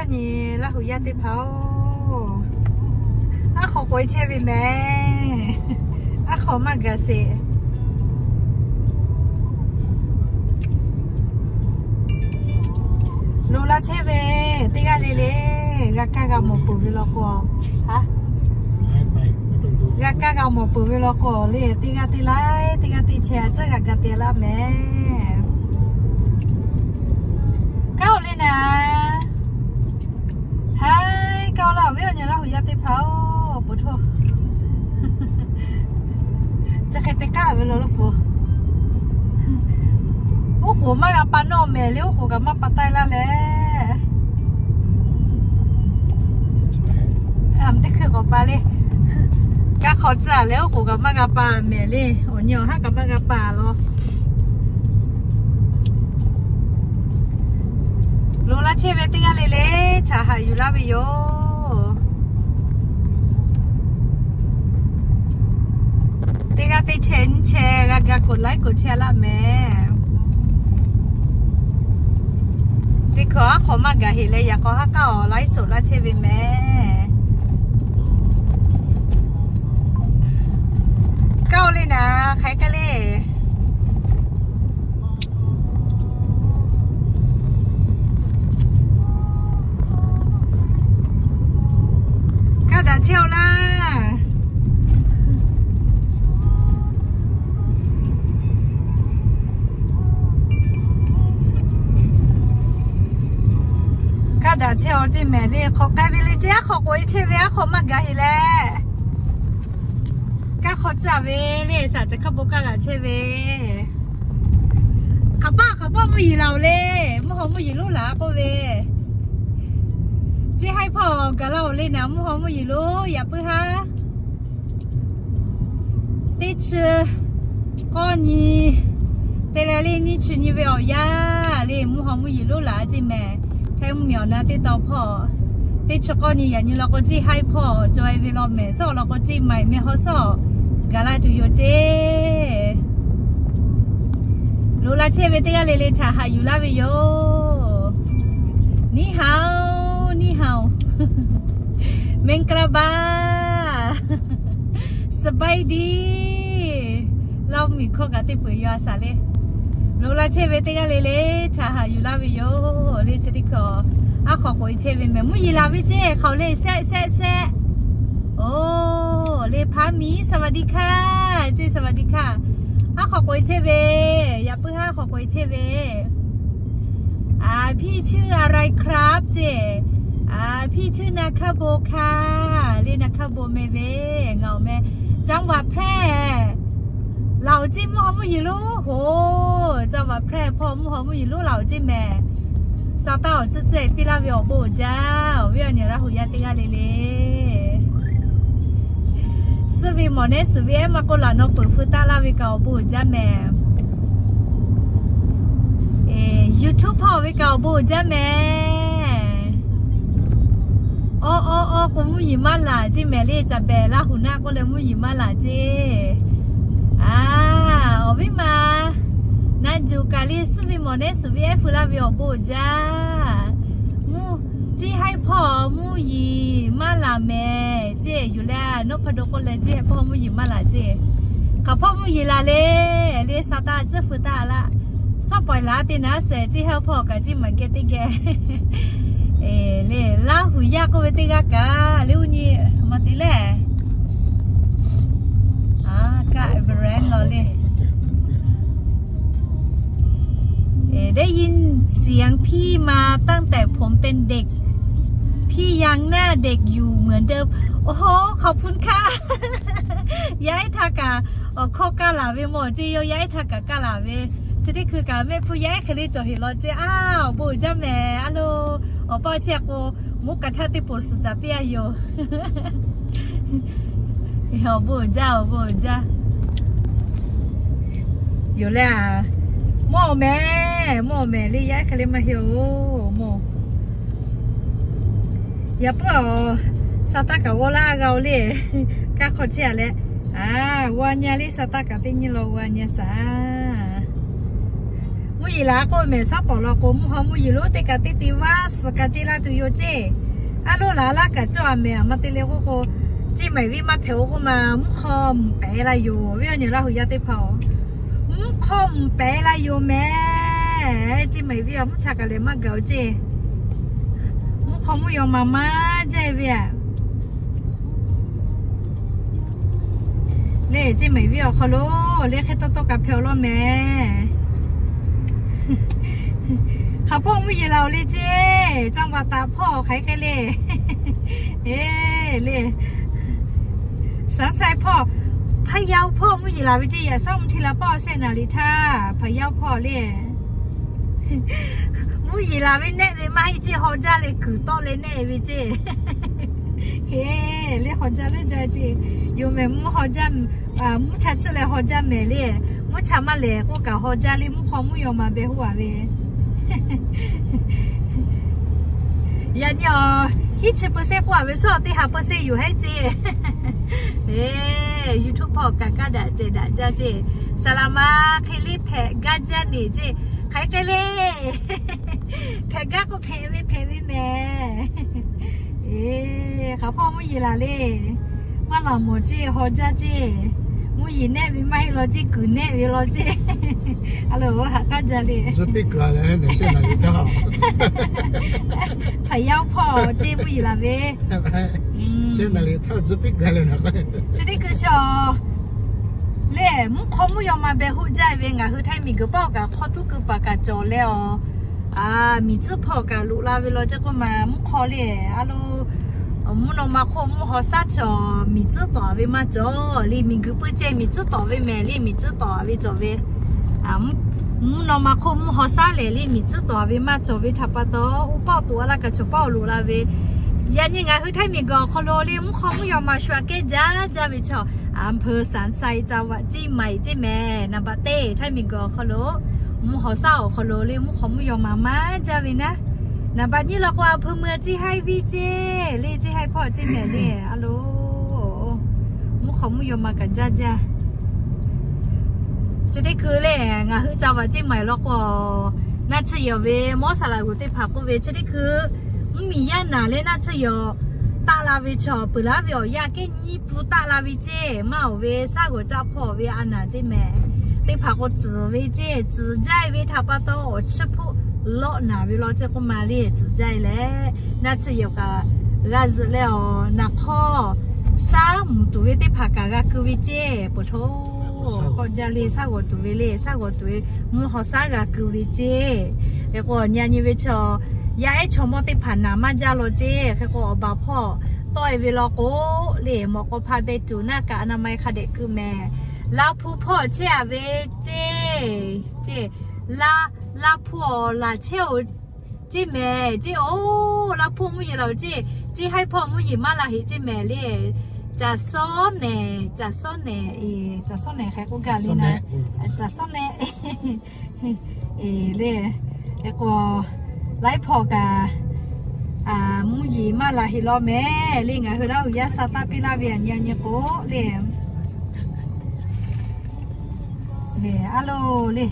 Nyi Laˇ huˍ yaˇ teˇ hpaˍ-oˬ, aˉ hk'aw k'oꞈ-e chehˇ ve mehˍ. Aˉ hk'aw maˇ gaˬ sheˍ. Loꞈ la chehˇ ve teˇ g'aˇ le le, g'a kaˇ g'a mawˬ peuˬ ve law k'o, g'a kaˇ g'a mawˬ peuˬ ve law k'o le, teˇ g'aˇ teˇ laiˉ teˇ g'aˇ teˇ chehˇ a tcuhˉ g'a ga te laˇ mehˍ. Kaˇ-oˬ le naˍ. Haiˉ, kaˇ-oˬ laˇ, awˬ viˉ awˬ nyi Laˇ huˍ yaˇ teˇ hpaˍ-oˬ, awˬ pon htawˇ chi hk'e te kaˇ ve law lo po. Oˉ k'oˍ maˇ g'a pa nawˇ mehˍ le, oˉ k'oˍ kaꞈ maˇ pa taiˇ laˇ leh. Teˇ hkui k'awꞈ pa le. Kaˇ hk'aw tcuhˉ leh oˉ k'oˍ kaꞈ maˇ g'a pa mehˍ le, awˬ nyi awˬ haˉ kaꞈ maˇ g'a pa law. Loꞈ la chehˇ ve teˇ g'aˇ le le htaꞈ haꞈ yuˬ laˇ ve yoˬ. Teˇ g'aˇ teˇ chehˇ nyiˇ chehˇ g'a ga k'oꞈ laiˉ k'oꞈ chehˇ laˇ mehˍ. Teˇ hkui aˉ hk'aw maˇ gaˬ heˍ leh, yaꞈ k'aw haˉ k'aˇ awˬ laiˉ soˍ laˇ chehˇ ve mehˍ. Kaˇ-oˬ le naˍ, hk'aˬ hk'e le. Kaˇ daꞈ chehˇ-oˬ laˇ. Kaˇ daꞈ chehˇ-oˬ ceˇ mehˍ le, hk'aw k'ai ve le ceˇ, aˉ hk'aw k'oꞈ-e chehˇ ve, aˉ hk'aw maˇ gaˬ heˍ leh. Kaˇ hk'aw tcuhˉ ve le, shaˍ ceˬ hkaˇ bon kaˇ g'aꞈ chehˇ ve. Hk'aˬ paˆ hk'aˬ paˆ mvuhˇ yeˬ laˬ-oˬ le, mvuhˇ haw mvuhˇ yeˬ lonˉ laˬ k'oˆ ve. Ceˇ haiˉ hpawˇ gaˬ laˇ-oˬ le naˍ, mvuhˇ haw mvuhˇ yeˬ lonˉ yaꞈ puiˉ haˉ. Teˇ chi k'awˇ nyi te leh le, nyiˇ chi nyi ve awˬ yanˇ le, mvuhˇ haw mvuhˇ yeˬ lonˉ laˬ ceˇ mehˍ. Hk'e mvuhˇ miˬ awˬ na teˇ taw hpawˇ, teˇ chi k'awˇ nyi yaꞈ nyi law k'o, ceˇ haiˉ hpawˇ cawˬ-e ve law mehˍ. Suhˉ awˬ lawn k'o, ceˇ maiˍ meh hawˉ suhˉ gaˬ laˇ tuˬ yoˬ ceˇ. Loꞈ la chehˇ ve teˇ g'aˇ le le htaꞈ haꞈ yuˬ laˇ ve yoˬ. นี่ฮาว นี่ฮาว မင်္ဂလာပါ สบายดี Laˇ miˬ hkawˇ kaꞈ teˇ peuˬ yaw a shaˍ le. Loꞈ la chehˇ ve teˇ g'aˇ le le htaꞈ haꞈ yuˬ laˇ ve yoˬ le. Chi teˇ hkui aˉ hk'aw k'oꞈ-e chehˇ ve mehˍ, mvuhˇ yeˬ laˬ ve ceˇ hk'aoˬ le, sehˆ sehˆ sehˆ. Oˬ, le พามี สวัสดีค่ะ ceˇ สวัสดีค่ะ. Aˉ hk'aw k'oꞈ-e chehˇ ve, yaꞈ puiˉ haˉ hk'aw k'oꞈ-e chehˇ ve. อ่า พี่ชื่ออะไรครับ ceˇ. อ่า พี่ชื่อนาคาโบค่ะ le นาคาโบ meh ve, ngaˬ awˬ meh จังหวัดแพร่ laˬ-oˬ ceˇ, mvuhˇ haw mvuhˇ yeˬ lonˉ hoꞈ, จังหวัดแพร่ hpawˇ mvuhˇ haw mvuhˇ yeˬ lonˉ laˬ-oˬ ceˇ mehˍ. Sa taˇ awˬ tcuhˉ tcuhˉ piˇ laˇ ve awˬ bon uiˍ jaˇ, awˬ viˉ awˬ nyi Laˇ huˍ yaˇ teˇ g'aˇ le le. Suhˆ ve mawˬ nehˉ suhˍ ve ehˉ maˇ k'oˆ laˬ, nawˬ peuˬ feu taˆ laˇ ve kaꞈ awˬ bon uiˍ jaˇ mehˍ. YouTube hpawˇ ve kaꞈ awˬ bon uiˍ jaˇ mehˍ. Awˬ awˬ awˬ k'o mvuhˇ yeˬ maˇ laˬ ceˇ mehˍ le, caˍ behˍ Laˇ huˍ naˆ k'oˆ leh mvuhˇ yeˬ maˇ laˬ ceˇ. A, awˬ viˉ ma, na juˬ kaꞈ le suhˆ ve mawˬ nehˉ suhˍ ve ehˉ feu laˇ ve awˬ bon uiˍ jaˇ. Mvuhˇ, ceˇ haiˉ hpawˇ mvuhˇ yeˬ maˇ laˬ mehˍ ceˇ. Yuˬ leh a, nawˉ hpa do k'oˆ leh ceˇ haiˉ hpawˇ mvuhˇ yeˬ maˇ laˬ ceˇ. Hk'aˬ hpawˇ mvuhˇ yeˬ laˬ le, le sa taˇ tcuhˇ feu taˇ laˇ. Suhˉ pawˍ laˬ te naˉ shehˍ ceˇ haiˉ hpawˇ kaꞈ ceˇ maˍ geh teˇ geh le Laˇ huˍ yaˇ k'oˆ ve teˇ g'aˇ kaꞈ le uˇ nyi maˇ te lehˬ. A, kaˆ ve rehˉ law le. ได้ยินเสียงพี่มาตั้งแต่ผมเป็นเด็ก พี่ยังหน้าเด็กอยู่เหมือนเดิม โอ้โห ขอบคุณค่ะ Yaˇ ehˉ htaˇ kaꞈ awˬ hkawˇ kaˇ laˬ ve mawˬ ceˇ, yawˇ yaˇ ehˉ htaˇ kaꞈ kaˇ laˬ ve. Chi teˇ hkui kaꞈ mehˆ hpu yaˇ ehˉ hk'e le cawˬ heˍ law ceˇ. A, awˬ bon uiˍ jaˇ mehˍ. A lo, awˬ pa chi a k'o, mvuhˇ kaꞈ htaˇ teˇ poˬ suhˍ caˍ piˇ a yoˬ. Awˬ bon uiˍ jaˇ, awˬ bon uiˍ jaˇ. Yoˬ leh a, mawˇ awˬ mehˍ, mawˇ awˬ mehˍ le yaˇ ehˉ hk'e le maˇ heˆ-oˬ mawˬ. Yaꞈ puiˉ a, sa taˇ kaꞈ g'awˇ laˇ g'a-o le. Kaˇ hk'aw chehˇ a leh, a, g'aw nyi le, sa taˇ kaꞈ teˇ nyi law g'aw nyi shaˍ. Mvuhˇ yeˬ laˬ k'oˆ mehˍ, shaˉ pawˍ law k'o, mvuhˇ haw mvuhˇ yeˬ lonˉ teˇ kaꞈ teˇ te vaˇ suh ka ceˇ laˇ tuˬ yoˬ ceˇ. Aˉ loˉ laˬ laˇ kaꞈ cawˇ a mehˍ, a ma te leh k'oˆ k'o, Ceˇ maiˍ viˇ maˇ hpehꞈ-o k'oˆ ma, mvuhˇ hk'aw mvuhˇ pehˍ la yoˬ. Viˉ awˬ nyi Laˇ huˍ yaˇ teˇ hpaˍ-oˬ, mvuhˇ hk'aw mvuhˇ pehˍ la yoˬ mehˍ. Ceˇ maiˍ viˇ a mvuhˇ cha kaꞈ lehˬ maˇ gaˬ-o ceˇ. Mvuhˇ hk'aw mvuhˇ yaw ma maˇ jaˇ ve a. Lehˬ, Ceˇ maiˍ viˇ awˬ hk'aw lo lehˬ hk'e tawˇ tawˇ kaꞈ hpehꞈ-o law mehˍ. Hk'aˬ hpawˇ mvuhˇ yeˬ laˬ-oˬ le ceˇ, จังหวัดตาก hpawˇ hk'aˬ hk'e le. Eˬ, le, สามชัย hpawˇ, พะเยา hpawˇ mvuhˇ yeˬ laˬ ve ceˇ. Yaꞈ shaˉ mvuhˇ hti la paˆ awˬ sehˆ naˍ liˍ htaˇ พะเยา hpawˇ le. Mvuhˇ yeˬ laˬ ve nehˆ ve maˇ heˆ ceˇ, haw jaˇ leh kuiˬ tawˆ leh nehˆ ve ceˇ. Heˍ, lehˬ haw jaˇ leuˉ jaˇ ceˇ. Yoˬ mehˍ, mvuhˇ haw jaˇ, mvuhˇ cha tcuhˆ leh haw jaˇ mehˍ le. Mvuhˇ cha maˇ lehˬ k'oˆ kaꞈ haw jaˇ le, mvuhˇ hk'aw mvuhˇ yaw ma beh hoˆ a ve. Yaꞈ nyi awˬ hiˉ chi เปอร์เซ็นต์ k'oˆ a ve suhˉ teˇ ha เปอร์เซ็นต์ yoˬ heˆ ceˇ. Eˬ, YouTube hpawˇ kaꞈ kaˇ daꞈ ceh daꞈ jaˇ ceˇ. Saˍ laˍ ma hk'e le hpehꞈ gaˇ jaˇ neˬ ceˇ. Hk'aˬ hk'e le hpehꞈ gaˇ k'o hpehꞈ ve hpehꞈ ve mehˍ. Eˬ, hk'aˬ hpawˇ mvuhˇ yeˬ laˬ le. Maˇ laˬ mawˬ ceˇ, haw jaˇ ceˇ. Mvuhˇ yeˬ nehˆ ve maˇ heˆ law ceˇ, kuiˬ nehˆ ve law ceˇ. A loˬ, haꞈ k'aˉ jaˇ le. พะเยา hpawˇ ceˇ mvuhˇ yeˬ laˬ ve. Chi teˇ kuiˬ chaw lehˬ, mvuhˇ hk'aw mvuhˇ yaw ma beh hoˆ jaˇ ve. Ngaˬ hui Htaiˇ miˬ guiˬ paˆ kaꞈ hk'aw tuˉ keu paˍ kaꞈ cawˬ leh awˬ, miˬ tcuhˉ hpawˇ kaꞈ loꞈ la ve law ceˇ k'oˆ ma, mvuhˇ hk'aw le. A loˬ, mvuhˇ naw ma hk'oˆ mvuhˇ haw shaˉ cawˬ, miˬ tcuhˉ tawˍ ve maˇ cawˬ le. Miˬ guiˬ pui ceh miˬ tcuhˉ tawˍ ve mehˍ le, miˬ tcuhˉ tawˍ ve cawˬ ve. Mvuhˇ naw ma hk'oˆ mvuhˇ haw shaˉ lehˬ le, miˬ tcuhˉ tawˍ ve maˇ cawˬ ve htaꞈ pa taw, oˇ paˆ awˬ to a laˇ kaꞈ chaw paˆ awˬ loꞈ la ve. Yaꞈ nyi ngaˬ hui Htaiˇ miˬ guiˬ awˬ hk'aw lo le, mvuhˇ hk'aw mvuhˇ yaw ma shu aꞈ kehˉ jaˇ jaˇ ve chaw, a hpeu สามชัย จังหวัดเชียงใหม่ ceˇ mehˍ. Naˍ baꞈ teˇ, Htaiˇ miˬ guiˬ awˬ hk'aw lo mvuhˇ haw shaˉ awˬ hk'aw lo le, mvuhˇ hk'aw mvuhˇ yaw ma maˇ jaˇ ve naˉ. Naˍ baꞈ nyiˇ law k'o, a hpeu mui a ceˇ haiˉ viˇ ceˇ le, ceˇ haiˉ hpawˇ ceˇ mehˍ le. A loˬ, mvuhˇ hk'aw mvuhˇ yaw ma kaꞈ jaˇ jaˇ. Chi teˇ kuiˬ le, ngaˬ hui จังหวัดเชียงใหม่ law k'o, naˆ tsuhˇ yawˬ ve mawˇ saˍ laꞈ g'oˍ teˇ hpaˍ k'oˆ ve, chi teˇ kuiˬ mvuhˇ miˬ yaˇ naˍ leh naˆ tsuhˇ yawˬ taˆ la ve chaw peuˬ laˇ ve awˬ yanˇ kehˉ nyiˇ pfuhˇ taˆ la ve ceˇ. Maˇ awˬ ve shaˉ g'awˬ caˆ hpawˇ ve a naˍ ceˇ mehˍ. Teˇ hpaˍ k'o tcuhˍ ve ceˇ, tcuhˍ jaˇ ve htaꞈ pa taw awˬ chiˇ hpoˆ lawˆ naˍ ve law ceˇ k'oˆ ma le. Tcuhˍ jaˇ leh naˆ tsuhˇ yawˬ kaꞈ g'a zuhꞈ leh awˬ, naˍ hk'awˇ shaˉ mvuhˬ tuˬ ve teˇ hpaˍ kaꞈ g'a keu ve ceˇ. Peuˬ hto k'awꞈ jaˇ le, shaˉ g'awˬ tuˬ ve le, shaˉ g'awˬ tuˬ ve mvuhˇ haw shaˉ g'a keu ve ceˇ. Hk'e k'o, yaꞈ nyi ve chaw, yaˇ ehˉ chaw mawˇ teˇ hpaˍ naˍ maˇ jaˇ law ceˇ. Hk'e k'o, awˬ baˬ hpawˇ tawˆ e ve law k'o le, mawꞈ k'aw hpa beh tuˬ naˆ kaꞈ a na ma e hk'a dehꞈ keu mehˍ. Laˇ hpu hpawˇ chehˇ a ve ceˇ, ceˇ, laˇ, laˇ hpu awˬ laˬ chehˇ-oˬ ceˇ mehˍ ceˇ. Oˬ, laˇ hpu mvuhˇ yeˬ laˬ-oˬ ceˇ, ceˇ haiˉ hpawˇ mvuhˇ yeˬ maˇ la heꞈ ceˇ mehˍ le. Caˬ sawˉ nehˍ, caˬ sawˉ nehˍ, caˬ sawˉ nehˍ hk'e k'oˆ gaˇ le na. Caˬ sawˉ nehˍ eˬ le. Hk'e k'o, laiˉ hpawˇ kaꞈ mvuhˇ yeˬ maˇ la heꞈ law mehˍ le. Ngaˬ hui Laˇ huˍ yaˇ sha taˇ piˇ laˇ ve a nyi a nyi k'o le. Eˬ, a loˬ le.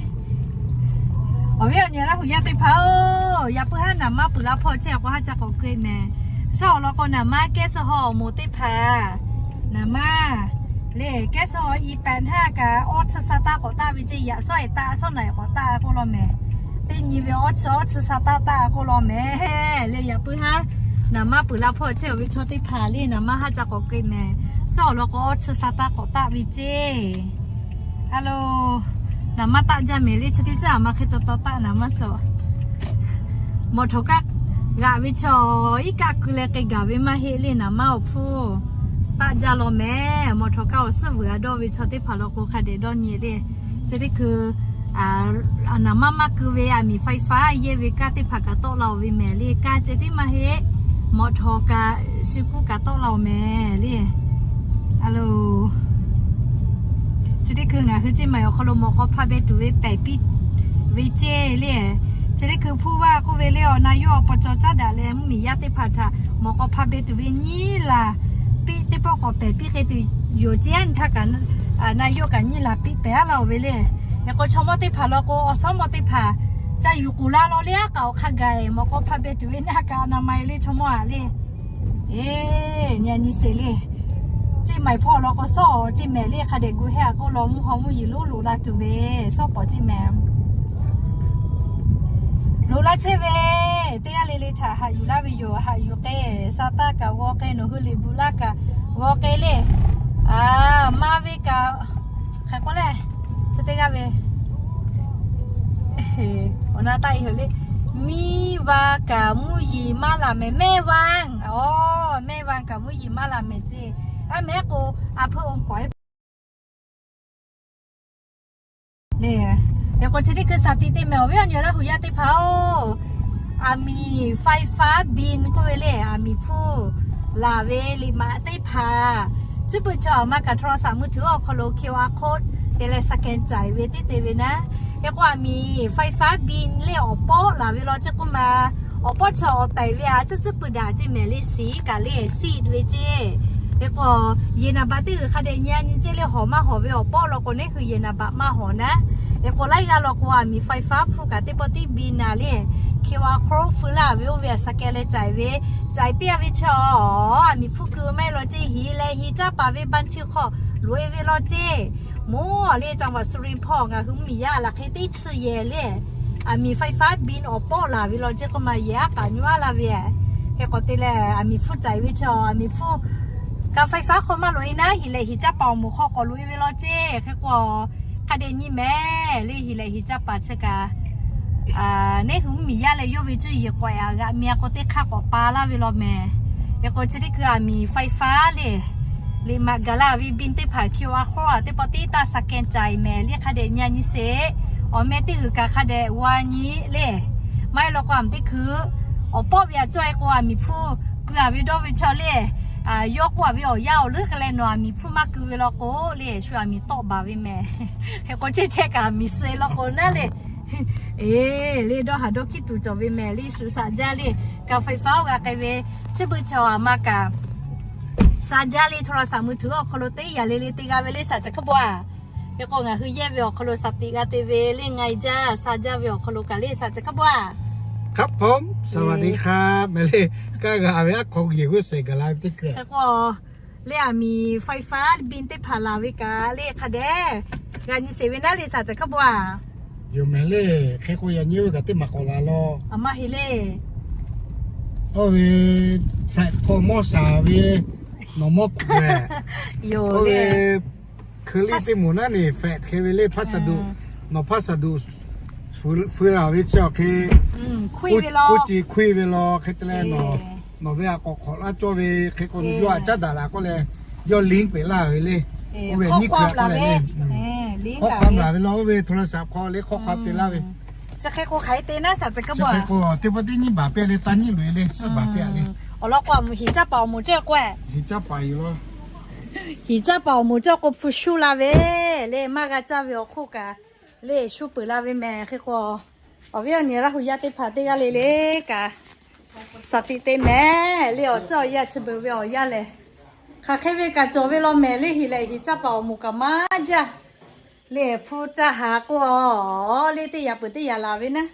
Awˬ viˉ awˬ nyi Laˇ huˍ yaˇ teˇ hpaˍ-oˬ, yaꞈ puiˉ haˉ naˍ maˇ peuˬ laˇ hpawˇ chehˇ a k'o haˉ ca k'awꞈ keu e mehˍ. Shaˉ awˬ lawn k'o, naˍ maˇ kehˉ suh haw awˬ moˍ teˇ hpaˍ, naˍ maˇ le kehˉ suh haw i pehꞈ htaˇ kaꞈ awˇ tsuhˇ sha taˇ k'awꞈ taˆ ve ceˇ. Yaꞈ shawˉ e taˆ, shawˉ naˬ e k'awꞈ taˆ k'oˆ law mehˍ. Teˇ nyi ve awˇ tsuhˇ, awˇ tsuhˇ sha taˇ taˆ k'oˆ law mehˍ le. Yaꞈ puiˉ haˉ naˍ maˇ peuˬ laˇ hpawˇ chehˇ awˬ ve chaw teˇ hpaˍ le, naˍ maˇ haˉ ca k'awꞈ keu e mehˍ. Shaˉ awˬ lawn k'o, awˇ tsuhˇ sha taˇ k'awꞈ taˆ ve ceˇ. A loˬ, naˍ maˇ taˆ jaˇ mehˍ le. Chi teˇ caˉ a ma hk'e taw taw taˆ naˍ maˇ suh. Mawˬ htawnˍ kaˆ g'aꞈ ve chaw, iˉ kaˆ keu leh k'ai gaˬ ve maˇ heˆ le. Naˍ maˇ awˬ hpfuhˇ taˆ jaˇ law mehˍ. Mawˬ htawnˍ kaˆ awˬ suhˉ vuiˬ a dawˇ ve chaw teˇ hpaˍ law k'o hk'a dehꞈ dawˇ nyi le. Chi teˇ hkui naˍ maˇ maˇ keu ve a miˍ ไฟฟ้า yehˇ ve kaˇ teˇ hpaˍ kaꞈ tawˆ la-oˬ ve mehˍ le. Kaˇ ceh tiˉ maˇ heˆ, mawˬ htawnˍ kaꞈ shiˍ kuˇ kaꞈ tawˆ la-oˬ mehˍ le. A loˬ, chi teˇ hkui ngaˬ hui ceˇ maˬ awˬ hk'aw lo mawˬ k'aw hpa beh tuˬ ve pehˬ piˇ ve ceˇ le. Chi teˇ hkui ผู้ว่า k'oˆ ve le, awˬ na yawˇ awˬ pa caw caˉ daꞈ leh mvuhˇ miˬ yaˇ teˇ hpaˍ htaꞈ mawˬ k'aw hpa beh tuˬ ve nyiˇ laˬ piˇ teˇ pawˆ k'awꞈ pehˬ piˇ k'ai tuˬ yoˬ ceˇ. Nyi htaˇ kaꞈ na yawˇ kaꞈ nyiˇ laˬ piˇ pehˬ a laˇ-oˬ ve le. Hk'e k'o, chaw mawˇ teˇ hpaˍ law k'o, awˬ suhˉ mawˇ teˇ hpaˍ ca yuˬ k'oˍ la law le, aˉ kaꞈ awˬ hk'a gaˬ mawꞈ k'aw hpaˇ beh tuˬ ve naˇ kaꞈ na ma e le chaw mawˇ aꞈ le. Eˬ, nyi nyi sheˍ le. Ceˇ maiˬ hpawˇ law k'o, suhˉ awˬ ceˇ mehˍ le hk'a dehꞈ gu hehˇ a k'oˆ law, mvuhˇ haw mvuhˇ yeˬ lonˉ loꞈ la tuˬ ve suhˉ pawˍ ceˇ mehˍ loꞈ la chehˇ ve, teˇ g'aˇ le le htaꞈ haꞈ yuˬ laˇ ve yoˬ. Haꞈ yuˬ k'e, sa taˇ kaꞈ g'aw k'e, nawˬ hui liꞈ bvuhꞈ laˇ kaꞈ g'aw k'e le. Maˇ ve kaꞈ, hk'e k'oˆ leh, chi teˇ g'aˇ ve awˬ na taˆ e hui le. Miˇ va kaꞈ mvuhˇ yeˬ maˇ laˬ mehˍ, mehˇ va, aˬ, mehˇ va kaꞈ mvuhˇ yeˬ maˇ laˬ mehˍ ceˇ. Aˉ mehˉ k'o, a hpeuˇ o kawˍ e le. Hk'e k'o, chi teˇ hkui shaˍ tiꞈ te mehˍ awˬ viˉ awˬ nyi Laˇ huˍ yaˇ teˇ hpaˍ-oˬ, aˬ miˍ faiˍ faˉ bin k'oˆ ve le, aˬ miˍ hpfuhˇ laˬ ve liꞈ maꞈ teˇ hpaˍ, cuˇ pui chaw aˬ ma kaꞈ โทรศัพท์มือถือ awˬ hk'aw lo QR code te leh scan caiˍ ve teˇ te ve naˉ. Hk'e k'o, aˬ miˍ faiˍ faˉ bin le awˬ pawˆ laˬ ve law ceˇ k'oˆ ma, awˬ pawˆ chaw awˬ taiˍ ve a cuˇ cuˇ pui daꞈ ceˇ mehˍ le, siˍ kaꞈ le siˍ ve ceˇ. Hk'e k'o, yehˬ naˍ baꞈ teˇ g'uiˬ hk'a dehꞈ nyi a nyi ceˇ le, hawˬ maˇ hawˬ ve awˬ pawˆ law k'o, neˇ hui yehˬ naˍ baꞈ maˇ hawˬ naˉ. Hk'e k'o, laiˉ g'aˇ law k'o, aˬ miˍ faiˍ faˉ hpfuhˇ kaꞈ teˇ pawˆ tiˉ bin naˍ le, QR code hpfuhˇ laˇ ve oˇ ve a scan leh caiˍ ve, caiˍ piˇ a ve chaw, aˬ miˍ hpfuhˇ keu maˇ heˆ law ceˇ, hiˍ lehˬ hiˍ caˇ paˍ ve บัญชี hk'aw loꞈ e ve law ceˇ. Moˉ a le จังหวัดสุรินทร์ hpawˇ ngaˬ hui mvuhˇ miˬ yaˇ laˬ hk'e teˇ chi yehˬ le, aˬ miˍ faiˍ faˉ bin awˬ pawˆ laˬ ve law ceˇ k'oˆ ma, yehˬ aˉ kaꞈ nyi aˉ laˇ ve. Hk'e k'o te leh, aˬ miˍ hpfuhˇ caiˍ ve chaw, aˬ miˍ hpfuhˇ kaꞈ faiˍ faˉ hk'aw maˇ loꞈ e naˉ, hiˍ lehˬ hiˍ caˇ paˍ awˬ moˍ hk'aw k'awꞈ loꞈ e ve law ceˇ. Hk'e k'o, hk'a dehꞈ nyi mehˍ le, hiˍ lehˬ hiˍ caˇ paˍ chi kaꞈ neˇ hui mvuhˇ miˬ yaˇ leh yawˇ ve cuˇ yiˍ k'awꞈ a g'aꞈ mi a k'o, teˇ hk'aˇ k'awꞈ pa laˇ ve law mehˍ. Hk'e k'o, chi teˇ hkui aˬ miˍ faiˍ faˉ le, liꞈ maꞈ gaˬ la ve bin teˇ hpaˍ QR code a teˇ pawˆ tiˉ taˇ scan caiˍ mehˍ le, hk'a dehꞈ nyi a nyi sheˍ. Awˬ meh teˇ g'uiˬ kaꞈ hk'a dehꞈ g'a nyi le. Maˇ heˆ law k'o, aˬ miˍ teˇ hkui awˬ pawˆ ve a cawˇ e k'o, aˬ miˍ hpfuhˇ keu a ve dawˇ ve chaw le, yawˇ k'oˆ a ve awˬ yanˇ awˬ leuˉ k'ai leh nawˬ aˬ miˍ hpfuhˇ maˇ keu ve law k'o le, shu aˬ miˍ tawˆ baˬ ve mehˍ. Hk'e k'o, chehˇ chehˇ kaꞈ aˬ miˍ suh e law k'o naˉ le, eˬ le, dawˇ haˍ dawˇ hkiˉ tuˬ cawˬ ve mehˍ le, shu shaꞈ jaˇ le. Kaꞈ faiˍ faˉ oˇ g'a k'ai ve, chi beuꞈ chaw aˬ ma kaꞈ shaꞈ jaˇ le, โทรศัพท์มือถือ awˬ hk'aw lo teˇ yaꞈ le le te g'a ve le, shaꞈ caˬ hk'aˇ bawˬ a. Hk'e k'o, ngaˬ hui yehˇ ve awˬ hk'aw lo shaˍ tiꞈ g'a te ve le, nga e jaˇ, sha jaˇ ve awˬ hk'aw lo kaꞈ le, shaꞈ caˬ hk'aˇ bawˬ a. ครับผม สวัสดีครับ mehˍ le, kaˇ g'a ve aˉ hk'aw g'uiˬ g'uˇ suhˍ gaˬ la ve teˇ hkui. Hk'e k'o, le aˬ miˍ faiˍ faˉ bin teˇ hpaˍ laˬ ve kaꞈ le hk'a dehꞈ g'a nyi sheˍ ve naˉ le, shaꞈ caˬ hk'aˇ bawˬ a. Yoˬ mehˍ le, hk'e k'o yaꞈ nyi oˇ ve kaꞈ teˇ maˬ k'awꞈ laˬ law. Aˬ maˇ heˆ le. Oˇ ve แฟลต hk'aw mawˇ shaˍ ve, nawˬ mawˇ kuˬ ve, yoˬ oˇ ve hkui liˇ teˇ moˍ naˉ ne แฟลต hk'e ve le, พัสดุ, nawˬ พัสดุ feu laˬ ve chi awˬ hk'e, k'oˆ ce hkui ve law hk'e te leh, nawˬ ve a k'awꞈ hk'awꞈ laˇ cawˇ ve hk'e k'o, yawˇ a caˉ daꞈ laˬ k'oˆ leh, yawˇ ลิงก์ peꞈ laˇ ve le. Oˇ ve nyiˇ hkui a k'oˆ leh le, hkawˇ hk'a laˬ ve law, oˇ ve โทรศัพท์ hk'aw le hkawˇ hk'a te laˇ ve. Chi hk'e k'o hk'aˬ hk'e te naˉ, shaꞈ caˬ hk'aˇ bawˬ a. Teˇ pawˆ teˇ nyiˇ baˬ pehˇ le, taˇ nyiˇ loꞈ e le, suhˉ baˬ pehˇ a le. Awˬ lawn k'o, hiˍ caˇ paˍ awˬ moˍ cawˇ k'o, hiˍ caˇ paˍ awˬ moˍ cawˇ k'o hpu shuˇ la ve le, maˇ g'a caˇ ve awˬ hk'oˆ kaꞈ le shu peuˬ la ve mehˍ. Hk'e k'o, awˬ viˉ awˬ nyi Laˇ huˍ yaˇ teˇ hpaˍ teˇ g'aˇ le le kaꞈ shaˍ tiꞈ te mehˍ le, awˬ tcuhˉ awˬ yanˇ chi beuꞈ ve awˬ yanˇ lehˬ, hk'aˬ hk'e ve kaꞈ cawˬ ve law mehˍ le. Hiˍ lehˬ hiˍ caˇ paˍ awˬ moˍ kaꞈ maˇ jaˇ le, hpu caˇ haˍ k'o, le teˇ yaꞈ peuˬ teˇ yaꞈ laˬ ve naˉ.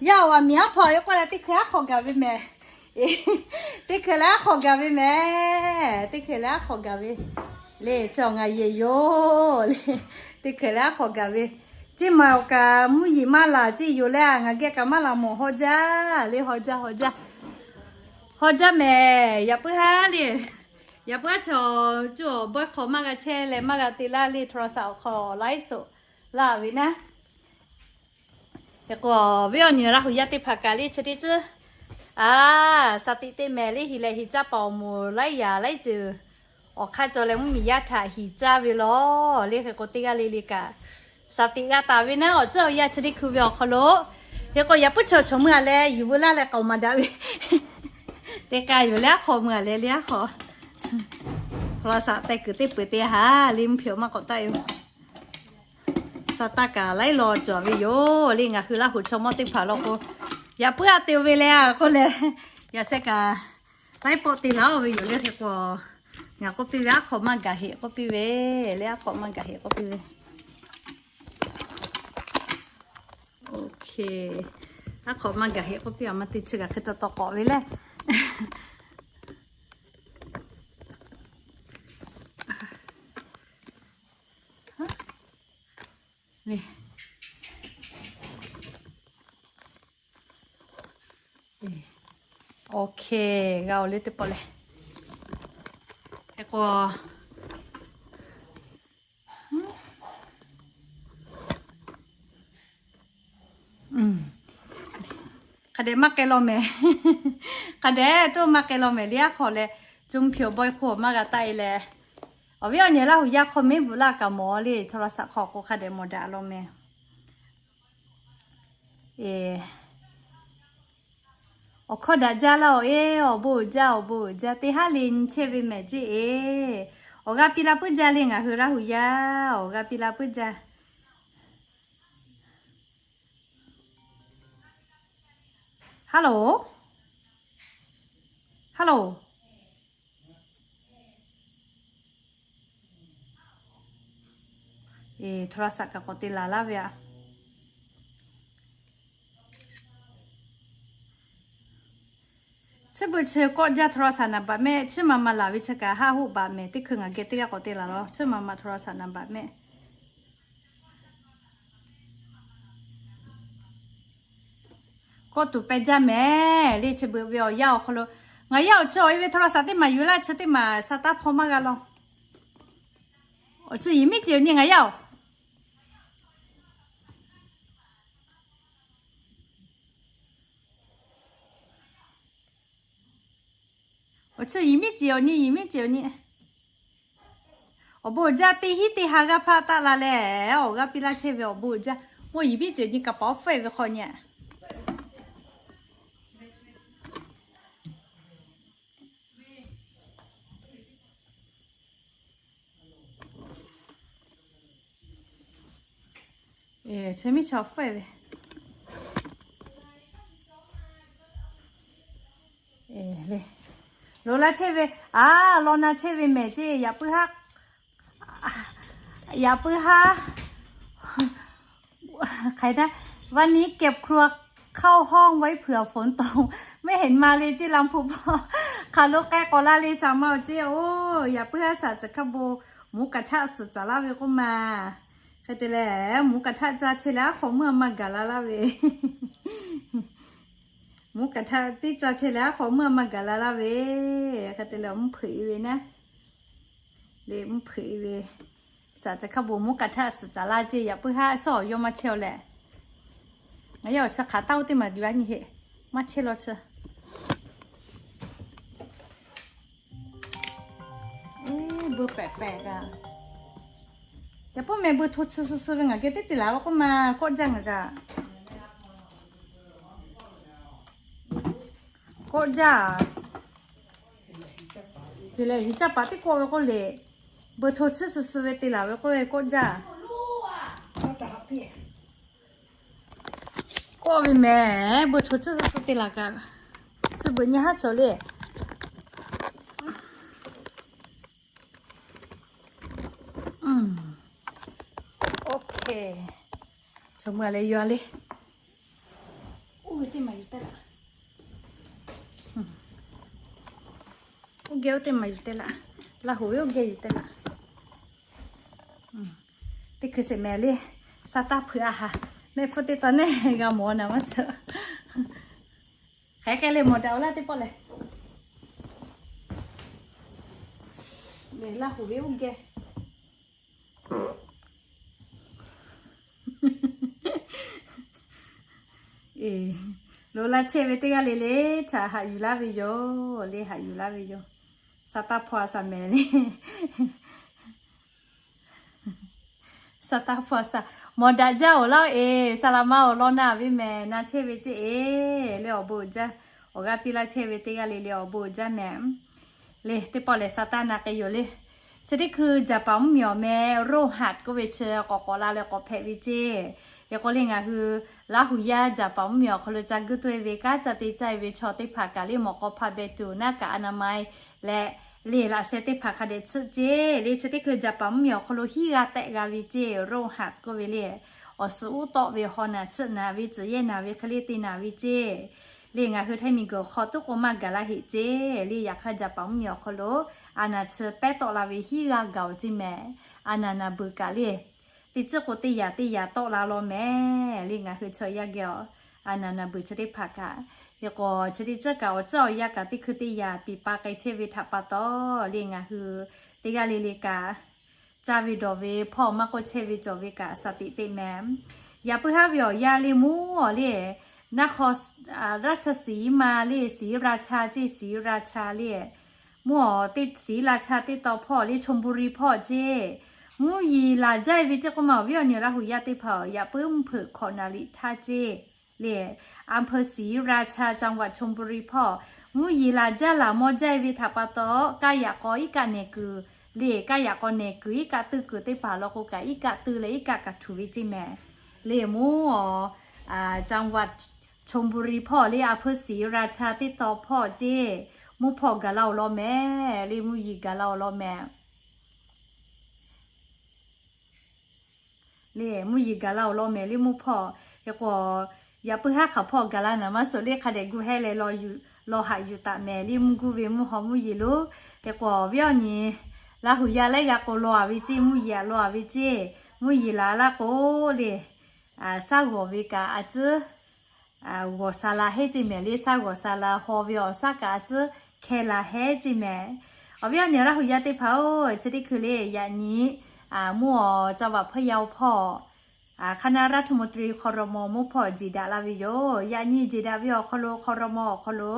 Yaˇ awˬ aˬ miˍ aˉ hpaw yawˇ k'oˆ leh, teˇ hkui aˉ hk'aw gaˬ ve mehˍ. Teˇ hkui leh aˉ hk'aw gaˬ ve mehˍ. Teˇ hkui leh aˉ hk'aw gaˬ ve le, chi awˬ ngaˬ yehˬ yoˬ le. Teˇ hkui leh aˉ hk'aw gaˬ ve, ceˇ maˬ awˬ kaꞈ mvuhˇ yeˬ maˇ laˬ ceˇ yoˬ leh, ngaˬ geh kaꞈ maˇ laˬ mawˬ haw jaˇ le, haw jaˇ, haw jaˇ, haw jaˇ mehˍ. Yaꞈ puiˉ haˉ le, yaꞈ puiˉ haˉ chaw, cuˇ awˬ bawehˇ hk'aw maˇ g'a chehˇ leh maˇ g'a te laˇ le, โทรศัพท์ awˬ hk'aw laiˉ suhˍ laˇ ve naˉ. Hk'e k'o, viˉ awˬ nyi Laˇ huˍ yaˇ teˇ hpaˍ kaꞈ le chi teˇ tcuhˉ, a, shaˍ tiꞈ te mehˍ le. Hiˍ lehˬ hiˍ caˇ paˍ awˬ moˍ laiˉ yaꞈ laiˉ ceuˬ awˬ hk'aˇ cawˬ leh mvuhˇ miˬ yaˇ htaꞈ hiˍ caˇ ve law le. Hk'e k'o, teˇ g'aˇ le le kaꞈ shaˍ tiꞈ g'a taˍ ve naˉ, awˬ tcuhˉ awˬ yanˇ chi teˇ hkui ve awˬ hk'aw lo. Hk'e k'o, yaꞈ puiˉ chaw chaw mui a leh yuˬ veu laˇ leh k'aoˍ maˍ daꞈ ve. Teˇ k'a yoˬ le, aˉ hk'aw mui a leh le, aˉ hk'aw โทรศัพท์ tehꞈ kuiˬ teˇ peuˬ te haˍ le, mvuhˇ hpehꞈ maˇ k'awꞈ taˆ yoˬ. Sa taˇ kaꞈ laiˉ law cawˬ ve yoˬ le. Ngaˬ hui Laˇ huˍ chaw mawˇ teˇ hpaˍ law k'o, yaꞈ puiˉ a te ve le k'oˆ leh, yaꞈ sheh kaꞈ laiˉ pawˆ te laˇ-oˬ ve yoˬ le. Hk'e k'o, ngaˬ k'oˆ piˇ ve, aˉ hk'aw maˇ gaˬ heꞈ k'oˆ piˇ ve le, aˉ hk'aw maˇ gaˬ heꞈ k'oˆ piˇ ve. Ok. Aˉ hk'awꞈ maˇ gaˬ heˆ k'oˆ piˇ, a ma te chi g'a hk'e taw taw k'awꞈ ve leh. Ok, g'a-oˬ le teˇ pawˆ lehˬ. Hk'e k'o, hk'a dehꞈ maˇ k'ai law mehˍ. Hk'a dehꞈ toˇ maˇ k'ai law mehˍ le. Aˉ hk'awꞈ leh, จุ่มผิวบ่อย hk'oˆ maˇ g'a taˆ e leh, awˬ viˉ awˬ nyi Laˇ huˍ yaˇ hk'aw mehˉ bvuhꞈ laˇ kaꞈ mawˬ le, โทรศัพท์ hk'aw k'o hk'a dehꞈ mawˬ daꞈ law mehˍ. Awˬ hkawˇ daꞈ jaˇ laˇ-oˬ e, awˬ bon uiˍ jaˇ, awˬ bon uiˍ jaˇ, teˇ haˉ le nyi chehˇ ve mehˍ ceˇ e. Awˬ g'aˇ piˇ la puiˉ jaˇ le ngaˬ hui Laˇ huˍ yaˇ, awˬ g'aˇ piˇ la puiˉ jaˇ. Hello, hello. โทรศัพท์ kaꞈ k'awꞈ te laˬ laˇ ve aꞈ. Chi beuꞈ chi kawˆ jaˇ โทรศัพท์ naˍ baꞈ mehˆ, chi ma ma laˬ ve chi kaꞈ haˆ hoˆ baꞈ mehˍ, teˇ hkui ngaˬ geh teˇ g'aˇ k'awꞈ te laˬ law, chi ma ma โทรศัพท์ naˍ baꞈ mehˆ. Kawˆ tuˬ peh jaˇ mehˍ le, chi beuꞈ ve awˬ yanˇ awˬ hk'aw lo. Ngaˬ yaˇ awˬ chi awˬ e ve โทรศัพท์ teˇ maˬ yuˬ laˇ, chi teˇ maˬ sa taˇ hpaw maˇ g'a law. Awˬ chi yehˬ miˉ ceˬ awˬ nyi ngaˬ yaˇ-oˬ. Awˬ chi yehˬ miˉ ceˬ awˬ nyi, yehˬ miˉ ceˬ awˬ nyi. Awˬ bon uiˍ jaˇ, teˇ hinˉ teˇ ha g'aˇ hpaˆ taˆ la leh, awˬ g'aˇ piˇ laˇ chehˇ ve awˬ bon uiˍ jaˇ. Mawˇ yehˬ miˉ ceˬ awˬ nyi kaꞈ paˍ awˬ faiˇ ve hk'aw nyi. Chi miˇ chaw faiˇ ve le. Lo laˇ chehˇ ve, a, law na chehˇ ve mehˍ ceˇ, yaꞈ puiˉ haˉ, yaꞈ puiˉ haˉ. Hk'aˬ hk'e na, วันนี้เก็บครัวเข้าห้องไว้เผื่อฝนตก ไม่เห็นมาเลย ceˇ ลำพูน hk'aˬ lo k'ai k'awꞈ la le shaˍ ma awˬ ceˇ. Oˇ, yaꞈ puiˉ haˉ shaˍ caˬ hkaˇ bon หมูกระทะ suhˍ caˍ laˇ ve k'oˆ ma. Hk'e te leh หมูกระทะ ca chehˇ leh aˉ hk'awꞈ meuˇ maˇ gaˬ la laˇ ve. หมูกระทะ tiˉ ca chehˇ leh aˉ hk'awꞈ meuˇ maˇ gaˬ la laˇ ve. Hk'e te leh mvuhˇ hpeuꞈ e ve naˉ, le mvuhˇ hpeuꞈ e ve. Shaˍ caˬ hkaˇ bon หมูกระทะ suhˍ caˍ laˇ ceˇ, yaꞈ puiˉ haˉ shaw yawˇ maˇ chehˇ-oˬ leh. Ngaˬ yaˇ awˬ chi hk'aˬ taˇ oˇ teˇ maˬ diˍ va nyi heˆ, maˇ chehˇ law chi. Beu pehꞈ pehꞈ kaꞈ, yaꞈ puiˉ meh beu hto chi suh suh ve ngaˬ geh teˇ te laˬ ve k'oˆ ma, kawˆ jaˇ ngaˬ kaꞈ. Kawˆ jaˇ. Hk'e leh hiˍ caˇ paˍ teˇ kawˆ ve k'oˆ le, beu hto chi suh suh ve te laˬ ve k'oˆ ve kawˆ jaˇ. Kawˆ ve mehˍ, beu hto chi suh suh te laˬ kaꞈ, chi beuꞈ nyi haˉ cawˬ le. Ok. Chaw mui a leh yaw le. Oˇ ve teˇ maˬ yuˬ te laˇ. Oˇ geh oˇ teˇ maˬ yuˬ te laˇ. Laˇ hoˍ ve oˇ geh yuˬ te laˇ. Teˇ hkui sheˍ mehˍ le. Sa taˇ hpeuꞈ a haˍ. Mehˆ hpfuhˇ teˇ taw neˇ g'a mawˬ naˍ maˇ suhˍ. Hk'aˬ hk'e le mawˬ daꞈ-oˬ laˇ teˇ pawˆ lehˬ. Laˇ hoˍ ve oˇ geh. Lo laˇ chehˇ ve teˇ g'aˇ le le, htaꞈ haꞈ yuˬ laˇ ve yoˬ le, haꞈ yuˬ laˇ ve yoˬ. Sa taˇ hpawˇ a shaˍ mehˍ le. Sa taˇ hpawˇ a shaˍ. Mawˬ daꞈ jaˇ-oˬ laˇ-oˬ e, saˍ laˍ ma awˬ lawn na ve mehˍ, na chehˇ ve ceˇ e. Le awˬ bon uiˍ jaˇ. Awˬ g'aˇ piˇ laˇ chehˇ ve teˇ g'aˇ le le awˬ bon uiˍ jaˇ mehˍ. Le teˇ pawˆ lehˬ sa taˇ na k'ai yoˬ le. Chi teˇ hkui Jaˍpaˍ mvuhˇmiˬ awˬ meh โรคหัด k'oˆ ve chi k'awꞈ k'awꞈ la leh k'awꞈ hpehꞈ ve ceˇ. Hk'e k'o le ngaˬ hui Laˇ huˍ yaˇ Jaˍpaˍ mvuhˇmiˬ awˬ hk'aw lo ca guˇ tawˆ e ve kanˉ ca te caˇ e ve chaw teˇ hpaˍ kaꞈ le mawˬ k'aw hpaˇ beh tuˬ naˉ kaꞈ อนามัย leh le laꞈ sheh teˇ hpaˍ hk'a dehꞈ tsuhˆ ceˇ. Le chi teˇ hkui Jaˍpaˍ mvuhˇmiˬ awˬ hk'aw lo hiˉ g'aˇ tehˆ g'a ve ceˇ โรคหัด k'oˆ ve le. awˬ suhˍ uˉ tawˆ ve haw naˬ chiˆ naˬ ve tcuhˬ yehˇ naˬ ve hk'e le te naˬ ve ceˇ le. Ngaˬ hui Htaiˇ miˬguiˬ hk'aw tuˉ k'o maˇ gaˬ la heˆ ceˇ le. Yaꞈ hk'aˇ Jaˍpaˍ mvuhˇmiˬ awˬ hk'aw lo a naˬ chi pehˉ tawˆ la ve hiˉ g'aˇ gaˬ-oˬ ceˇ mehˍ. A naˬ naˬ beuˬ kaꞈ le, teˇ ciˉ k'o teˇ yaꞈ teˇ yaꞈ tawˆ la law mehˍ le. Ngaˬ hui chaw yaˇ geh a naˬ naˬ beuˬ chi teˇ hpaˍ kaꞈ, hk'e k'o chi teˇ ciˉ kaꞈ awˬ ciˉ awˬ yanˇ kaꞈ teˇ hkui teˇ yaꞈ piˍ pa k'ai chehˇ ve htaꞈ pa taw le, ngaˬ hui teˇ g'aˇ le le kaꞈ caˇ ve dawˬ ve hpawˇ maˇ k'oˆ chehˇ ve cawˬ ve kaꞈ shaˍ tiꞈ teˇ mehˍ. Yaꞈ puiˉ haˉ ve awˬ yanˇ le mvuhˇ awˬ le, naˆ hk'aw ราชสีห์มา le, ศรีราชา ceˇ, ศรีราชา le, mvuhˇ awˬ teˇ ศรีราชา teˇ taw hpawˇ le, ชลบุรี hpawˇ ceˇ, mvuhˇ yeˬ laˬ jaˇ ve ceˇ k'oˆ ma awˬ viˉ awˬ nyi Laˇ huˍ yaˇ teˇ hpaˍ-oˬ, yaꞈ puiˉ mvuhˇ hpeuꞈ hkawꞈ naˍ riˍ htaˇ ceˇ le, อำเภอศรีราชา จังหวัดชลบุรี hpawˇ mvuhˇ yeˬ laˬ jaˇ laˬ mawˇ jaˇ ve htaꞈ pa taw, kaˇ yaꞈ k'aw iˉ kaˆ nehˬ kuiˬ le, kaˇ yaꞈ k'aw nehˬ kuiˬ iˉ kaˆ tuˇ kuiˬ teˇ hpaˍ law k'o kaꞈ iˉ kaˆ tuˇ leh iˉ kaˆ kaꞈ htuꞈ ve ceˇ mehˍ. Le mvuhˇ awˬ จังหวัดชลบุรี hpawˇ le, อำเภอศรีราชา teˇ taw hpawˇ ceˇ, mvuhˇ hpawˇ gaˬ la-oˬ law mehˍ le, mvuhˇ yeˬ gaˬ la-oˬ law mehˍ. Le mvuhˇ yeˬ gaˬ la-oˬ law mehˍ le mvuhˇ hpawˇ. Hk'e k'o, yaꞈ puiˉ haˉ hk'aˬ hpawˇ gaˬ la naˍ maˇ suh le, hk'a dehꞈ gu hehˉ leh law haꞈ yuˬ taˍ mehˍ le, mvuhˇ guˇ ve mvuhˇ haw mvuhˇ yeˬ lo. Hk'e k'o awˬ viˉ awˬ nyi Laˇ huˍ yaˇ laiˉ g'a k'o law-a ve ceˇ, mvuhˇ yeˬ-a law-a ve ceˇ, mvuhˇ yeˬ laˬ laˇ k'o le, shaˉ g'awˬ ve kaꞈ a tcuhˉ g'awˬ sha la heˉ ceˇ mehˍ le, shaˉ g'awˬ sha la haw ve awˬ shaˉ kaꞈ a tcuhˉ hkeh la heˉ ceˇ mehˍ. Awˬ viˉ awˬ nyi Laˇ huˍ yaˇ teˇ hpaˍ-oˬ, chi teˇ hkui le yaꞈ nyi mvuhˇ awˬ จังหวัดพะเยา hpawˇ คณะรัฐมนตรี ครม. mvuhˇ hpawˇ jeˬ daꞈ la ve yoˬ. Yaꞈ nyi jeˬ daꞈ ve awˬ hk'aw lo ครม. awˬ hk'aw lo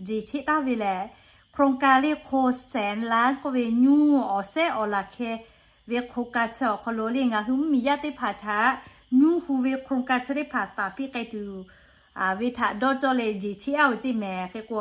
jeˬ cheˆ taˍ ve lehˬ, โครงการ le โครงการ แสนล้าน k'oˆ ve nyuˇ awˬ sehˉ awˬ laˬ hkeh ve โครงการ chi awˬ hk'aw lo le ngaˬ hui mvuhˇmiˬ yaˇ teˇ hpaˍ htaꞈ nyuˇ hu ve โครงการ chi teˇ hpaˍ taˍ piˇ k'ai tuˬ ve htaꞈ dawˇ cawˇ leh jeˬ cheˆ-a-oˬ ceˇ mehˍ. Hk'e k'o,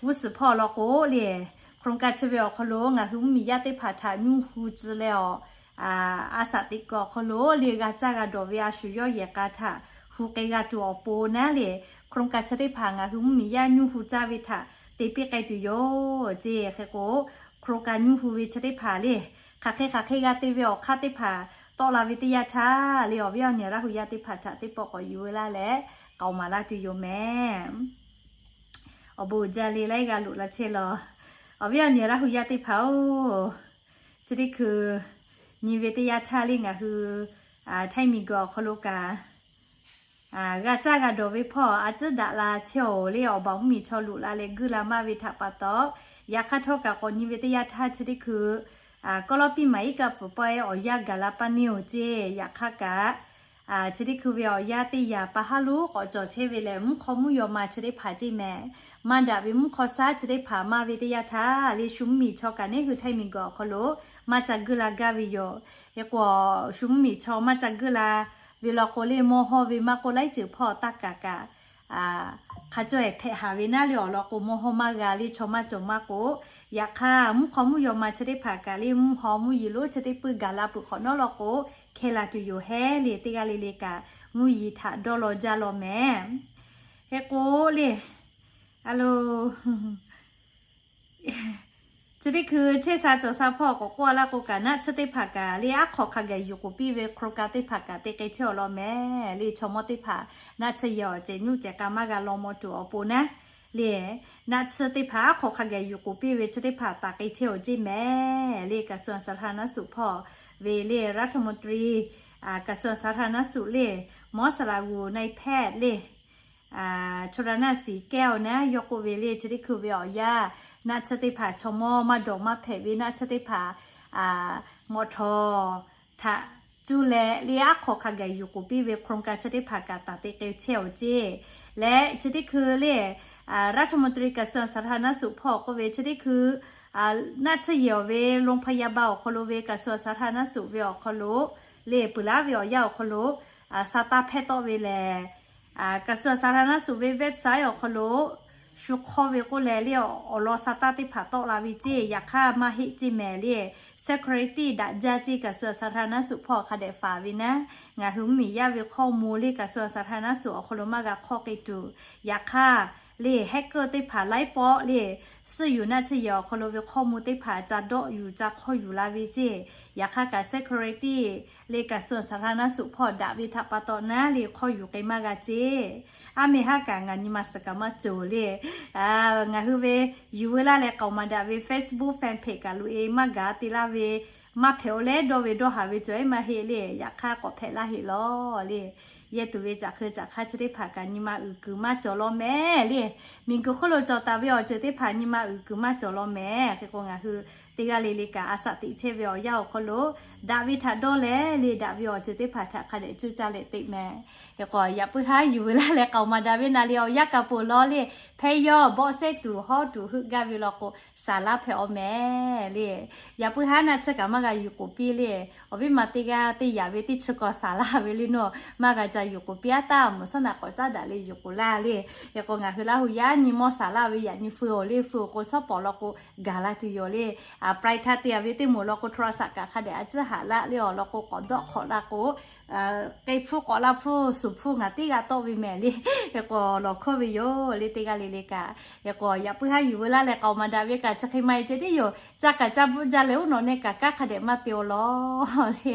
g'uˇ suhˍ hpawˇ law k'o le, โครงการ chi ve awˬ hk'aw lo ngaˬ hui mvuhˇmiˬ yaˇ teˇ hpaˍ htaꞈ nyuˇ hu tcuh leh awˬ, a shaꞈ teꞈ kuiˬ awˬ hk'aw lo le g'a caˇ g'a dawˬ ve a shu yawˇ yehˬ k'a htaꞈ hu k'ai g'a tuˬ awˬ pon naˉ le, โครงการ chi teˇ hpaˍ ngaˬ hui mvuhˇmiˬ yaˇ nyuˇ hu caˇ ve htaꞈ te piˇ k'ai tuˬ yoˬ ceˇ. Hk'e k'o, โครงการ nyuˇ hu ve chi teˇ hpaˍ le, hk'aˬ hk'e hk'aˬ hk'e g'a te ve awˬ hk'aˇ teˇ hpaˍ tawˆ la ve teˇ yanˇ htaˇ le, awˬ viˉ awˬ nyi Laˇ huˍ yaˇ teˇ hpaˍ htaꞈ teˇ pawˆ k'awꞈ yuˬ ve laˇ leh k'aoˍ maˍ laˇ tuˬ yoˬ mehˍ. Awˬ bon jaˇ le laiˉ g'a loꞈ la chehˇ law. Awˬ viˉ awˬ nyi Laˇ huˍ yaˇ teˇ hpaˍ-oˬ, chi teˇ hkui nyi ve teˇ yanˇ htaˇ le ngaˬ hui Htaiˇ miˬguiˬ awˬ hk'aw lo kaꞈ g'a caˇ g'a dawˬ ve hpawˇ a tcuhˉ daꞈ la chehˇ-oˬ le, awˬ baˬ mvuhˇmiˬ chaw loꞈ la leh guiˇ la maˇ ve htaꞈ pa taw, yaꞈ hk'aˇ htawˇ kaꞈ k'awꞈ nyi ve teˇ yanˇ htaˇ chi teˇ hkui kawˇ lawˇ piˇ maˍ iˉ kaˆ pfuhˍ pawehˇ awˬ yanˇ gaˬ la paˇ neˇ-oˬ ceˇ. Yaꞈ hk'aˇ kaꞈ chi teˇ hkui ve awˬ yanˇ teˇ yanˇ pa haˉ lonˉ k'awꞈ cawˬ chehˇ ve lehˬ, mvuhˇ hk'aw mvuhˇ yaw ma chi teˇ hpaˍ ceˇ mehˍ. Maˇ daꞈ ve mvuhˇ hk'aw shaˉ chi teˇ hpaˍ maˇ ve teˇ yanˇ htaˇ le, shu mvuhˇmiˬ chaw kaꞈ neˇ hui Htaiˇ miˬguiˬ awˬ hk'aw lo maˇ ca guiˇ la gaˇ ve yoˬ. Hk'e k'o, shu mvuhˇmiˬ chaw maˇ ca guiˇ la ve law k'o le, mawˇ hawˇ ve maˇ k'oˆ laiˉ ceuˬ hpawˇ taˇ kaˍ kaꞈ hk'a cawˇ-ehˍ hpehꞈ haˍ ve naˉ le, awˬ lawn k'o mawˇ hawˇ maˇ g'a le, chaw maˇ cawˬ maˇ k'o. Yaꞈ hk'aˇ mvuhˇ hk'aw mvuhˇ yaw ma chi teˇ hpaˍ kaꞈ le, mvuhˇ haw mvuhˇ yeˬ lonˉ chi teˇ peuˇ gaˬ la peuˬ hk'awꞈ nawˉ law k'o, hkeh la tuˬ yoˬ hehˉ le. Teˇ g'aˇ le le kaꞈ mvuhˇ yeˬ htaꞈ dawˇ law jaˇ law mehˍ. Hk'e k'o le, a lo chi teˇ hkui chehˇ sha cawˬ sha hpawˇ k'awꞈ k'oˆ-a laˇ k'o kaꞈ, naˆ tsuhˇ teˇ hpaˍ kaꞈ le, aˉ hk'aw hk'a gaˬ yuˬ k'oˍ piˇ ve โครงการ teˇ hpaˍ kaꞈ te k'ai chehˇ-oˬ law mehˍ le. Chaw mawˇ teˇ hpaˍ naˆ tsuhˇ yehˬ awˬ cehˬ nyiˇ cehˬ k'a maˇ g'a law maw tuˬ awˬ pon naˉ le, naˆ tsuhˇ teˇ hpaˍ aˉ hk'aw hk'a gaˬ yuˬ k'oˍ piˇ ve chi teˇ hpaˍ taˍ k'ai chehˇ-oˬ ceˇ mehˍ le. กระทรวงสาธารณสุข hpawˇ ve le รัฐมนตรี กระทรวงสาธารณสุข le หมอสราวุธ นายแพทย์ le ชลนานสีแก้ว naˉ yawˇ k'oˆ ve le, chi teˇ hkui ve awˬ yanˇ naˆ tsuhˇ teˇ hpaˍ chaw mawˇ maˇ dawˬ maˇ hpehꞈ ve naˆ tsuhˇ teˇ hpaˍ mawꞈ htawˍ htaꞈ cuˇ leh le, aˉ hk'aw hk'a gaˬ yuˬ k'oˍ piˇ ve โครงการ chi teˇ hpaˍ kaꞈ taˍ te k'ai chehˇ-oˬ ceˇ. Leh chi teˇ hkui le รัฐมนตรี กระทรวงสาธารณสุข hpawˇ k'oˆ ve chi teˇ hkui naˆ tsuhˇ yehˬ awˬ ve โรงพยาบาล awˬ hk'aw lo ve กระทรวงสาธารณสุข ve awˬ hk'aw lo le, peuˬ laˉ ve awˬ yanˇ awˬ hk'aw lo sa taˇ hpehˇ tawˆ ve lehˬ, กระทรวงสาธารณสุข ve website awˬ hk'aw lo shu hk'awˇ ve k'oˆ leh le, awˬ lawn sa taˇ teˇ hpaˍ tawˆ la ve ceˇ. Yaꞈ hk'aˇ maˇ heˆ ceˇ mehˍ le, security daꞈ jaˇ ceˇ. กระทรวงสาธารณสุข hpawˇ hk'a dehꞈ faˍ ve naˉ, ngaˬ hui mvuhˇmiˬ yaˇ ve hkawˇ mvuh le กระทรวงสาธารณสุข awˬ hk'aw lo maˇ g'a hk'awˇ k'ai tuˬ. Yaꞈ hk'aˇ le, hacker teˇ hpaˍ laiˉ pawˆ le suhˉ yuˬ naˆ tsuhˇ yehˬ awˬ hk'aw lo ve hkawˇ mvuh teˇ hpaˍ ca dawˆ yuˬ ca hk'awˇ yuˬ la ve ceˇ. Yaꞈ hk'aˇ kaꞈ security le kaꞈ กระทรวงสาธารณสุข hpawˇ daꞈ ve htaꞈ pa taw naˉ le hk'awˇ yuˬ k'ai maˇ g'a ceˇ. A meh haˉ kaꞈ ngaˬ nyi ma suhˍ kaꞈ maˇ cawˬ le. Ngaˬ hui ve yuˬ veu laˇ leh k'aoˍ maˍ daꞈ ve Facebook fan page kaꞈ loꞈ e maˇ gaˬ te laˇ ve, maˇ hpehꞈ-o leh dawˇ ve dawˇ haˍ ve cawˬ ehˉ maˇ heˆ le. Yaꞈ hk'aˇ k'awꞈ hpehꞈ laˇ heˆ lawˬ le. Yehˇ tuˬ ve caꞈ hk'e caꞈ hk'aˇ chi teˇ hpaˍ kaꞈ nyi ma uiˍ kuiˬ maˇ cawˬ law mehˍ le. Miˬguiˬ hk'oˆ lo cawˬ taˍ ve awˬ ceuˬ teˇ hpaˍ nyi ma uiˍ kuiˬ maˇ cawˬ law mehˍ. Hk'e k'o ngaˬ hui teˇ g'aˇ le le kaꞈ a shaꞈ teꞈ chehˇ ve awˬ yanˇ awˬ hk'aw lo daꞈ ve htaꞈ dawˇ leh le daꞈ ve awˬ ceuˬ teˇ hpaˍ htaꞈ hk'a dehꞈ cuˇ caˇ leh teꞈ mehˍ. Hk'e k'o yaꞈ puiˉ haˉ yuˬ veu laˇ leh k'aoˍ maˍ daꞈ ve naˍ le awˬ yanˇ kaꞈ peuˬ law le. Hpehˇ yawˇ bawˆ sehˉ tuˬ hawˉ tuˬ heuˆ gaˇ ve law k'o, saˍ laˇ hpehꞈ-aw mehˍ le. Yaꞈ puiˉ haˉ naˆ tsuhˇ kaꞈ maˇ g'a yuˬ k'oˍ piˇ le. Awˬ viˉ ma teˇ g'aˇ teˇ yaꞈ ve teˇ chi kaw saˍ laˇ ve le nawˬ, maˇ g'a ca yuˬ k'oˍ piˇ aˉ taˇ mvuhˬ shawˉ naꞈ k'awꞈ caˉ daꞈ le yuˬ k'oˍ laˇ le. Hk'e k'o ngaˬ hui Laˇ hu yaˇ nyi mawˇ saˍ laˇ ve yaꞈ nyi feu-oˬ le, feu-oˬ k'o shawˉ pawˍ law k'o gaˬ la tuˬ yoˬ le. Paiˇ htaˇ te-a ve teˇ moˍ law k'o โทรศัพท์ kaꞈ hk'a dehꞈ a ciˉ haꞈ laˇ le awˬ lawn k'o k'awꞈ dawˆ hk'awꞈ la k'o, k'ai hpfuhˇ k'awꞈ la hpfuhˇ suˍ hpfuhˇ ngaˬ teˇ g'aˇ tawˆ ve mehˍ le. Hk'e k'o lawˬ hkawˇ ve yoˬ le teˇ g'aˇ le le kaꞈ. Hk'e k'o yaꞈ puiˉ haˉ yuˬ veu laˇ leh k'aoˍ maˍ daꞈ ve kaꞈ chi hk'e maˇ heˆ ceh tiˉ yoˬ. Ca kaꞈ ca bvuhˆ jaˇ leh uˉ nawꞈ neh kaꞈ kanˉ hk'a dehꞈ maˇ te-aw law le.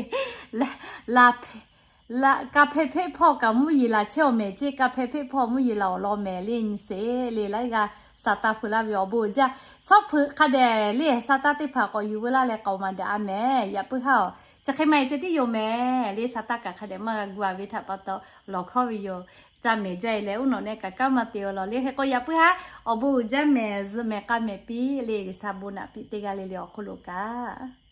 Ka hpeh hpeˆ hpawˇ kaꞈ mvuhˇ yeˬ laˬ chehˇ-aw mehˍ ceˇ, ka hpeh hpeˆ hpawˇ mvuhˇ yeˬ laˬ awˬ lawn mehˍ le nyi sheˍ le. Laiˉ g'aˇ sa taˇ feu laˇ ve awˬ bon uiˍ jaˇ. Shawˉ hpeuꞈ hk'a dehꞈ le sa taˇ teˇ hpaˍ k'awꞈ yuˬ veu laˇ leh k'aoˍ maˍ daꞈ-a mehˍ. Yaꞈ puiˉ haˉ-oˬ, chi hk'e maˇ heˆ ceh tiˉ yoˬ mehˍ le. Sa taˇ kaꞈ hk'a dehꞈ maˇ g'a gu-a ve htaꞈ pa taw lawˬ hkawˇ ve yoˬ. Ca mehˍ jaˇ-e leh uˉ nawꞈ neh kaꞈ kanˉ maˇ te-aw law le. Hk'e k'o yaꞈ puiˉ haˉ awˬ bon uiˍ jaˇ mehˍ, zuhꞈ mehˍ k'a mehˍ piˇ le. G'uiˬsha bon naꞈ piˇ teˇ g'aˇ le le awˬ hk'oˆ lo kaꞈ